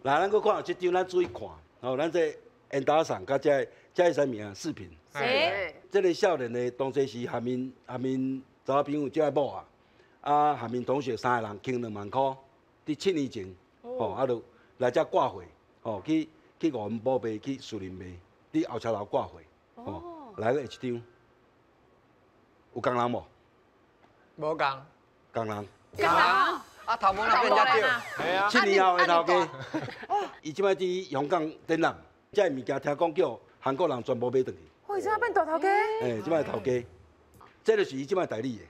来，咱阁看这张，咱注意看。哦，咱这缘投送佮这啥物啊？视频。谁？这个少年的当初是下面查某朋友这某啊，啊下面同学三个人倾2万箍，伫7年前，吼，啊，就来遮挂货，吼，去五分埔卖，去士林卖，伫后车楼挂货，吼，来个一张，有仝人无？无仝。仝人。仝人。啊，头毛那变遮少。系啊。7年后的头家，伊这摆伫香港展览，这物件听讲叫韩国人全部买转去。哦，伊这摆变大头家。哎，这摆头家，这就是伊这摆代理的。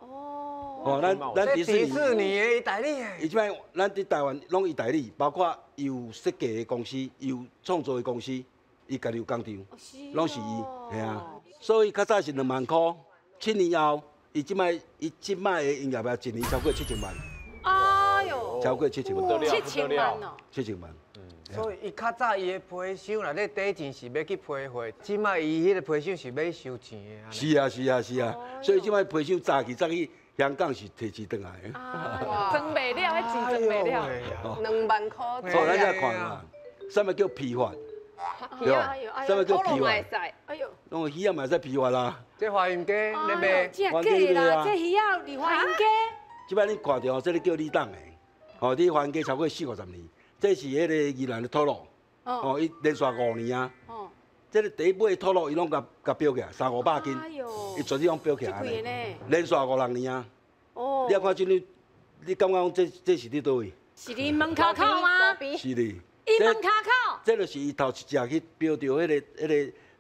哦，咱迪士尼，迪士尼的伊代理的。伊这摆咱伫台湾拢伊代理，包括伊有设计的公司，伊有创作的公司，伊家己有工厂，拢是伊，系啊。所以较早是2万箍，7年后，伊这摆的营业额一年超过7000万。哎呦，超过7000万。7000万哦。7000万。所以伊较早伊的批箱内底底钱是欲去批货，这摆伊彼个批箱是欲收钱的。是啊是啊是啊，所以这摆批箱早起早去香港是提钱转来的。装袂了，彼钱装袂了。2万箍。所以咱才看嘛，啥物叫批发？对吧？啥物叫批发？哎呦，拢鱼仔嘛会使批发啦。这华阴街咧卖，这假啦，这鱼仔伫华阴街。这摆你看著，这个叫李董的，吼，伫华阴街超过四五十年。这是彼个宜兰的土路，哦，伊连续5年啊。这个第一买的土路，伊拢共标起来，三五百斤，伊绝对拢标起来。连续五六年啊。哦。你啊看这个，你感觉讲这是伫佗位？是伫门口口吗？是哩。伊门口口。这就是伊头一只去标著彼个，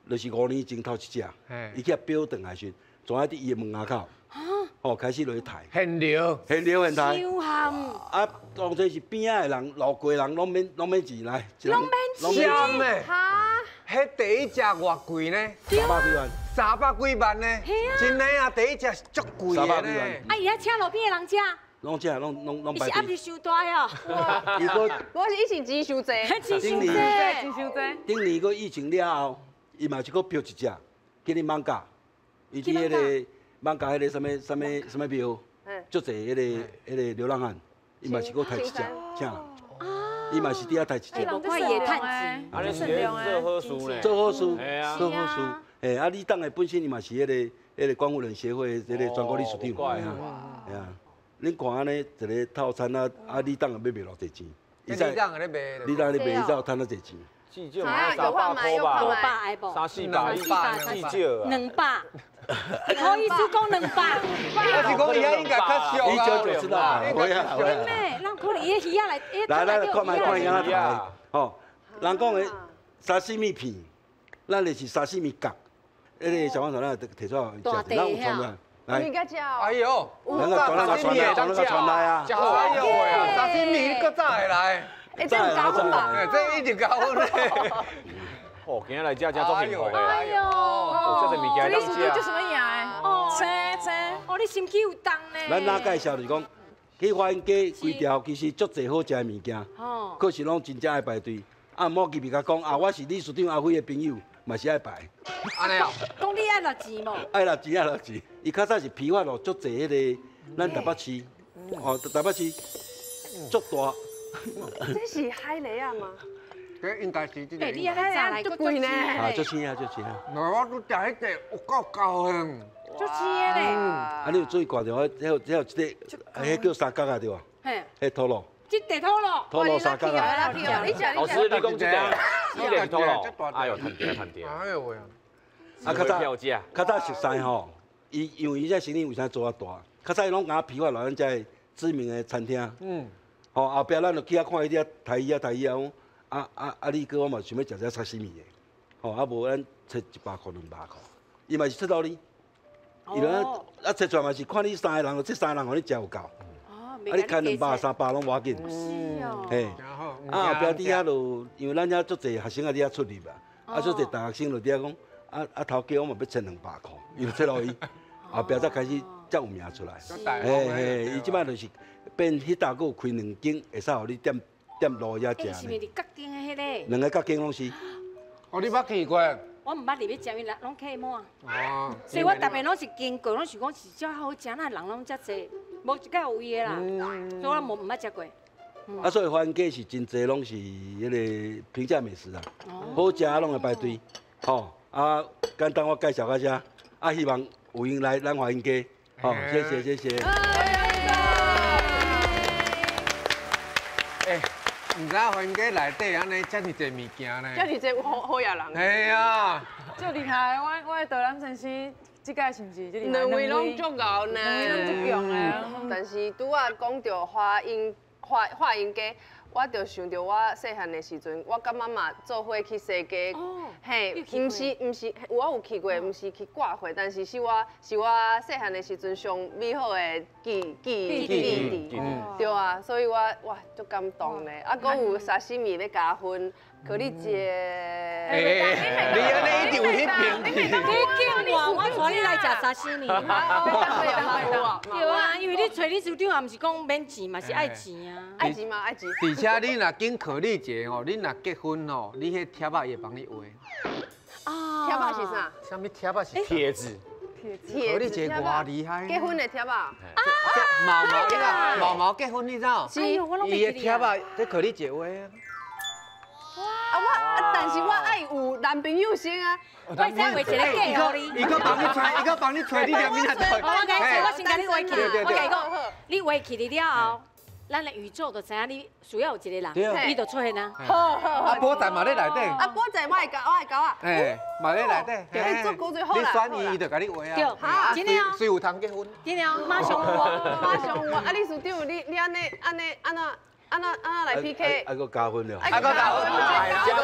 就是5年前头一只，伊去标转来时，全爱伫伊的门牙口。哦，开始落去刣。现流，现流现刣。伤害。啊，当初是边仔的人，路过的人拢免拢免钱来。拢免钱。哈？彼第一只偌贵呢？三百几万。三百几万呢？真的啊，第一只是足贵的。三百几万。啊，伊遐请路边的人食。拢食，拢拢拢排队。伊是压力伤大哦。伊阁，我是以前钱伤济。钱伤济，钱伤济。顶年阁疫情了后，伊嘛是阁标一只，去你艋舺，伊伫彼个。艋舺彼个啥物啥物啥物庙，足济彼个流浪汉，伊嘛是阁刣一只，请人，伊嘛是伫遐刣一只。无怪伊会趁钱，啊，你是做好事呢？做好事，做好事。嘿，啊，李董的本身伊嘛是彼个观护人协会这个全国理事长，系啊，系啊。恁看按呢一个套餐啊，啊，李董也欲卖偌济钱？李董咧卖，李董咧卖，伊才有趁遐济钱。至少嘛300箍吧，500三四百，至少200。好意思讲200，我是讲伊遐应该较俗啊。伊少就知道，会啊会啊。咩？咱可能伊的鱼仔来，来来，看觅看伊安怎刣。吼，人讲的沙西米片，咱的是沙西米角。彼个小王头咱提出来，咱有传来。来。哎呦，咱个传来传来，传来传来啊！真好哎呦喂，沙西米你阁早会来？哎，这有加分吧？这一定加分嘞。哦，今仔来遮遮足幸福的。哎呦，这个物件当食。这什么样的？哦，青青。哦，你心机有重呢。咱哪介绍就是讲，去华阴街规条其实足济好食的物件，可是拢真正爱排队。啊，莫记别甲讲啊，我是理事长阿辉的朋友，嘛是爱排。按呢哦。讲你爱落钱无？爱落钱，爱落钱。伊较早是批发落足济彼个，咱台北市，哦，台北市足大。这是海螺仔吗？这应该是这个。欸，你安尼炸来足贵呢？啊，足鲜啊，足鲜啊！我拄食彼个有够高兴。足鲜的咧。啊，你有注意看著？彼有这个，彼叫三角仔对无？嘿。彼土路。这块土路。土路三角仔。你食，老师，你讲这个，这个是土路。哎呦，趁钱趁钱。哎呦喂！啊，较早较早熟似吼，伊因为伊这生意为啥做遮大？较早伊拢共批发落咱遮知名的餐厅。嗯。吼，后壁咱就去遐看伊伫遐刣鱼仔刣鱼仔，讲啊啊啊！你哥我嘛想欲食这沙西米的，吼啊无咱揣100箍200箍，伊嘛是出到你，伊就啊揣出来嘛是看你三个人，这三个人予你食有够，啊你开200 300拢无要紧，是哦，嘿，啊后壁伫遐就因为咱遮足济学生啊伫遐出入啊，啊足济大学生就伫遐讲，啊啊头家我嘛欲揣200箍，伊就揣予伊，后壁才开始才有名出来，嘿嘿，伊这摆就是变彼搭阁有开2间，会使予你踮踮路遐食。是毋是伫角顶的彼个？两个角顶拢是。哦，你捌去过？我毋捌入去食，因为拢客满。哦。所以我逐摆拢是经过，拢想讲是遮好食，哪人拢遮济，无一摆有位的啦。所以我无毋捌食过。啊，所以华阴街是真济拢是彼个平价美食啊，好食拢会排队。吼，啊，简单我介绍到遮，啊，希望有闲来咱华阴街。好，谢谢谢谢。毋知影婚家内底按呢遮尔济物件呢？遮尔济好好野人。嘿啊！足厉害，我的导览先生，这届是毋是？两位拢足𠢕呢，两位拢足强的。但是拄仔讲著华阴家。我就想著我细汉的时阵，我佮妈妈做伙去西街，嘿，毋是，我有去过，毋是去挂货，但是是我细汉的时阵上美好的记忆，对啊，所以我哇足感动的，啊，阁有沙西米欲加分，可你这，你按呢一定有彼边去。你叫我，我带你来食沙西米。对啊，因为你揣你师长也毋是讲免钱嘛，是爱钱啊。爱钱吗？爱钱。而且你若拣可丽姐吼，你若结婚吼，你彼贴仔伊会帮你画。啊。贴仔是啥？啥物贴仔是贴纸。可丽姐偌厉害。结婚的贴仔。啊。毛毛，你知毛毛结婚你知？伊的贴仔，这可丽姐画啊。啊我，但是我爱有男朋友先啊。我先画一个假予你。伊阁帮你揣，伊阁帮你揣，你两边啊。我甲你说，我先共你画起。我共你讲，你画起了后，咱的宇宙就知影你需要有一个人，伊就出现啊。好好。啊，宝仔嘛咧内底。啊，宝仔我会教，我会教啊。哎，嘛咧内底。你做古最好啦。你选伊，伊就共你画啊。对，真的哦。随有通结婚。真的哦，马上有哦，马上有啊！啊，你师长，你按呢按呢按怎？按怎按怎来 PK？爱阁加分了。爱阁加分，加分，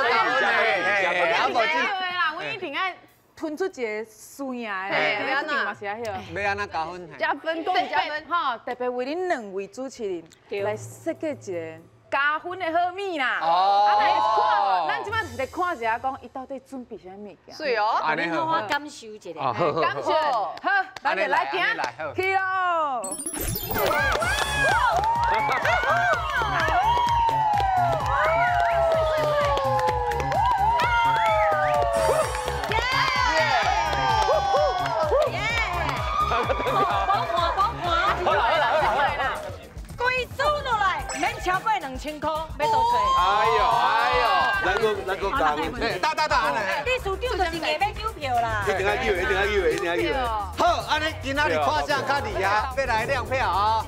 加分。啦，我一定爱吞出一个输赢的，要安怎嘛是爱彼个。欲按怎加分？加分，加分吼！特别为恁两位主持人来设计一个加分的好物啦。哦。啊，来看，咱这摆就是来看一下，讲伊到底准备啥物件。是哦。你好，我感受一下。感受。好，咱就来行，去喽。超过2000块，欲多揣。哎呦哎呦，咱阁加分。大大大，你师长就是硬买机票啦。一定爱救，一定爱救，一定爱救。好，按呢今仔日看啥较厉害，欲来亮票啊！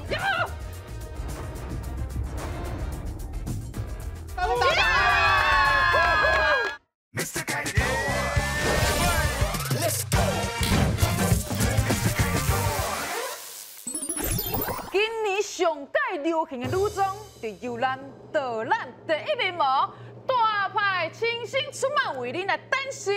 今年上盖流行的女装，就由咱导览第一名模大牌清新出马为恁来展示。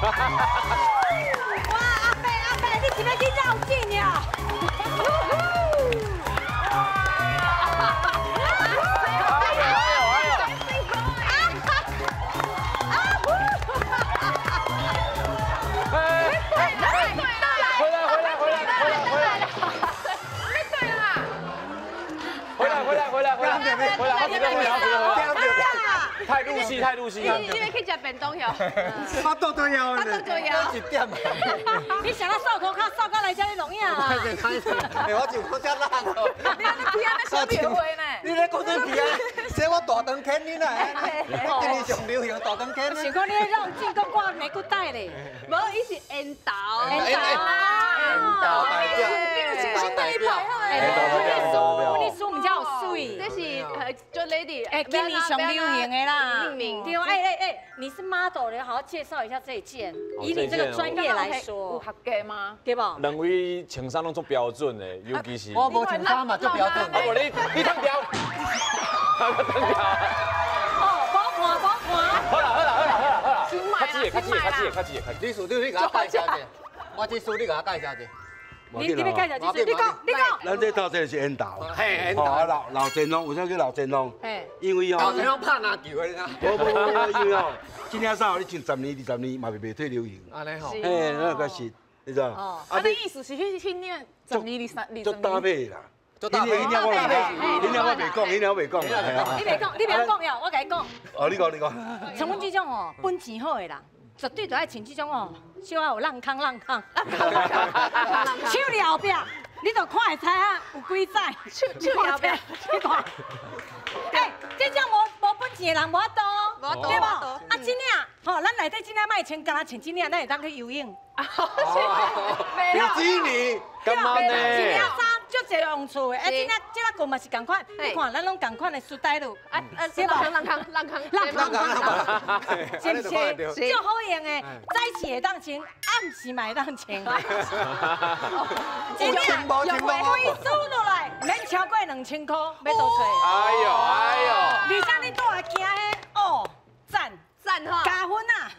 哇，阿伯阿伯，你是欲去绕境呀？回来，回来，回来，太入戏，太入戏了。你欲去食便当哟？巴肚都枵，巴肚都枵。一点啊！你想到扫涂跤，扫到来遮咧弄影啊？哎，我就讲遮烂哦。你按呢皮按呢小表话呢？你咧讲这皮啊？这我大长牵你啦！今年上流行大长牵。想讲你咧绕境，阁挂玫瑰带咧？无，伊是缘投。缘投。缘投代表。代表。你输，你输，毋才有水。这是做 lady，哎，今年上流行的啦。对，哎哎哎，你是 model，你好好介绍一下这一件，以你这个专业来说，有合格吗？对不？两位穿衫拢足标准的，尤其是我无穿衫嘛，足标准。啊，无你你烫掉，烫掉。哦，无看无看。好啦好啦好啦好啦好啦。较济较济较济较济较济。李处长，你共我介绍一下，我这书你共我介绍一下。你你欲介绍这，你讲你讲。咱这套这是缘投，嘿，缘投。老老前锋，为啥叫老前锋？因为哦，老前锋拍篮球的，你知？无无无，因为哦，这领衫你穿10年、20年嘛袂退流行。按呢吼。嘿，那个是，你知道？哦。啊，你意思是去训练10年、20年？足搭配啦。迄领我彼领我袂讲，彼领我袂讲。你袂讲，你袂讲呀，我共你讲。哦，你讲，你讲。像阮这种哦，本钱好的人，绝对就爱穿这种哦，小可有浪康浪康。手伫后壁，你就看会知啊，有几载。手手后壁，你看。欸，这种无本钱的人无法度，对无？啊，这领吼，咱内底这领莫穿，干焦穿这领，咱会当去游泳。比基尼，干嘛呢？这领衫足济用处的，哎，这领这领裤嘛是仝款，你看咱拢仝款的书呆路，啊啊，浪康浪康浪康浪康，是不是？足好用的，早市会当穿，暗时嘛会当穿。这领规输落来，免超过2000块，欲倒揣。哎呦哎呦！而且你倒来行彼，哦，赞赞哈，加分啊！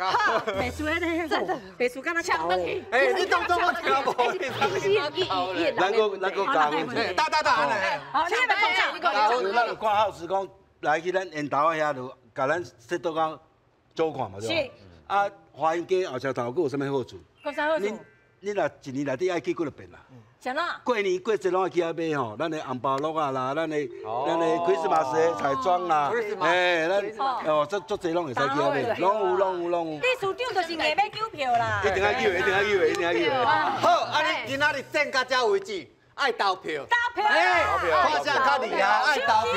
白输彼个，白输敢若抢转去。哎，你当作我听无？咱阁咱阁加分。打打打！好，你来讲啥？你讲。咱有看好是讲来去咱缘投遐就共咱说到较早看嘛，对吧？啊，华阴街后车头阁有啥物好处？阁啥好处？你若一年内底爱去几落遍啦？过年过节拢爱去遐买吼，咱的红包乐啊啦，咱的 Christmas 的彩妆啦，哎，咱哦，足足济拢会使去遐买，拢有拢有拢有。你市长就是硬买机票啦。一定爱去的，一定爱去的，一定爱去的。好，啊你今仔日战到这为止，爱投票。投票。哎，看谁较厉害，爱投票。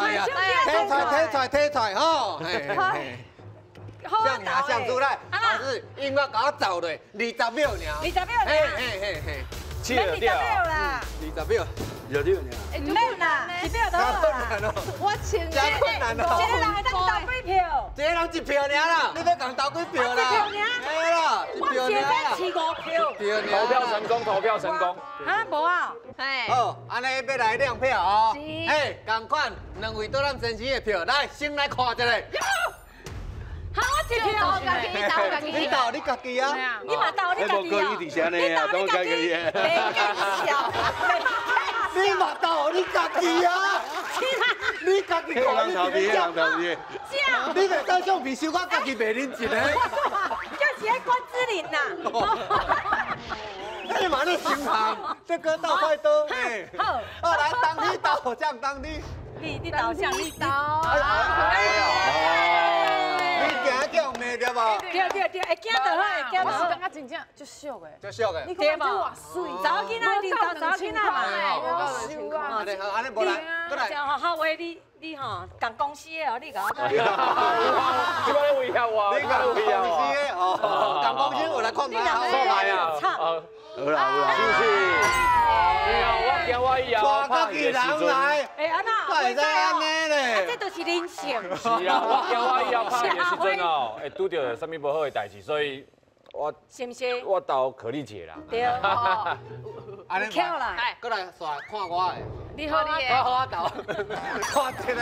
哎呀，提出来，提出来，提出来，吼。向牙向出来，老师，因为共我走落20秒尔。20秒。嘿嘿嘿嘿。免20秒啦，20秒，20秒尔。免啦，1票就好啦。我穿真困难哦。一个人会当投几票？一个人1票尔啦，你欲共投几票啦？一票尔。嘿啦，1票尔。我是饲5票。投票成功，投票成功。啊，无啊。哎。好，按呢欲来亮票哦。嘿，仝款，两位都咱先生的票，来，先来看一下。好，我一票。你投你家己啊！你嘛投你家己啊！你投你家己，袂见笑。你嘛投你家己啊！你家己看，你头皮，人头皮。你袂使橡皮收我家己袂认一个。就是彼关之琳呐。你嘛咧心寒，这个倒快刀。好，好来，当你投奖，当你。你投奖，你投。你惊叫骂对无？对对对，会惊就好，会惊就好。我是感觉真正足俗的，足俗的。你看这偌媠，查某囡仔一定投查某囡仔嘛。安尼好，按呢无来，过来。好好话你你吼，仝公司的哦，你共我讲。你讲咧威胁我，你仝公司的哦，仝公司有来看觅啊？看觅啊。好啦好啦，是不是？对啊，我惊我以后带家己人来，哎，安那会使按呢咧？这就是人性。是啊，我惊我以后拍戏的时阵哦，会拄著啥物无好的代志，所以我是毋是？我投可丽姐啦。对。按呢，翘来，过来煞看我的。你好，你我好我投，看这个。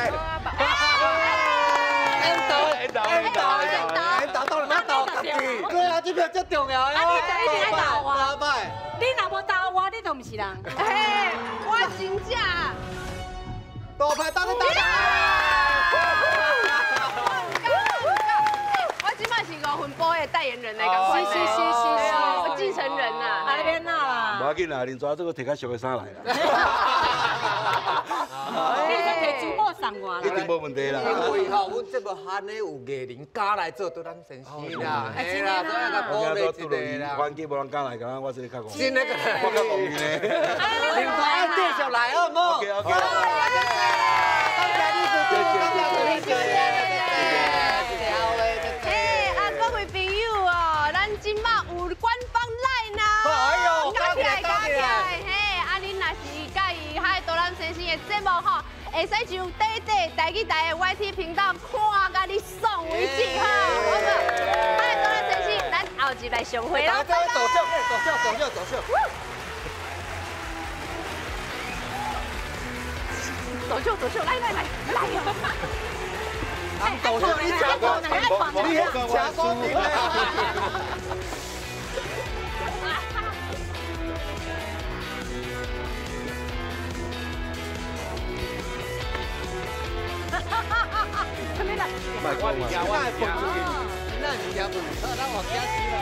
缘投，缘投，缘投，缘投，当然爱投家己。对啊，这票最重要的。啊，你就一定爱投我。你若无投我，你就毋是人。嘿，我真正。大牌当你投。我这摆是五分埔的代言人来，是是是是是，我继承人呐。啊，你免闹啦。无要紧啦，林怎这个提较俗的衫来啦。你会使提珠宝送我啦。一定无问题啦。因为吼，阮节目罕的有艺人敢来做，对咱先生啦，嘿啦，所以来鼓励一下啦。环境无人敢来，敢我这个较戆。真的，我较戆呢。林怎爱继续来好无？OK OK。感谢你，谢谢。嘿，啊，各位朋友哦，咱这马有官方 LINE 啊。哎呦，加起来，加起来。嘿，啊，恁若是佮意海多咱先生的节目吼，会使上短短台语台的 YT 频道看甲你爽为止哈。好无？海多咱先生，咱后集来相会啦。走秀，走秀，走秀，走秀。走秀，走秀，来来来来。走秀，你吃过？你吃过？卖讲嘛，我会分出去，那是惊分，咱我惊死了。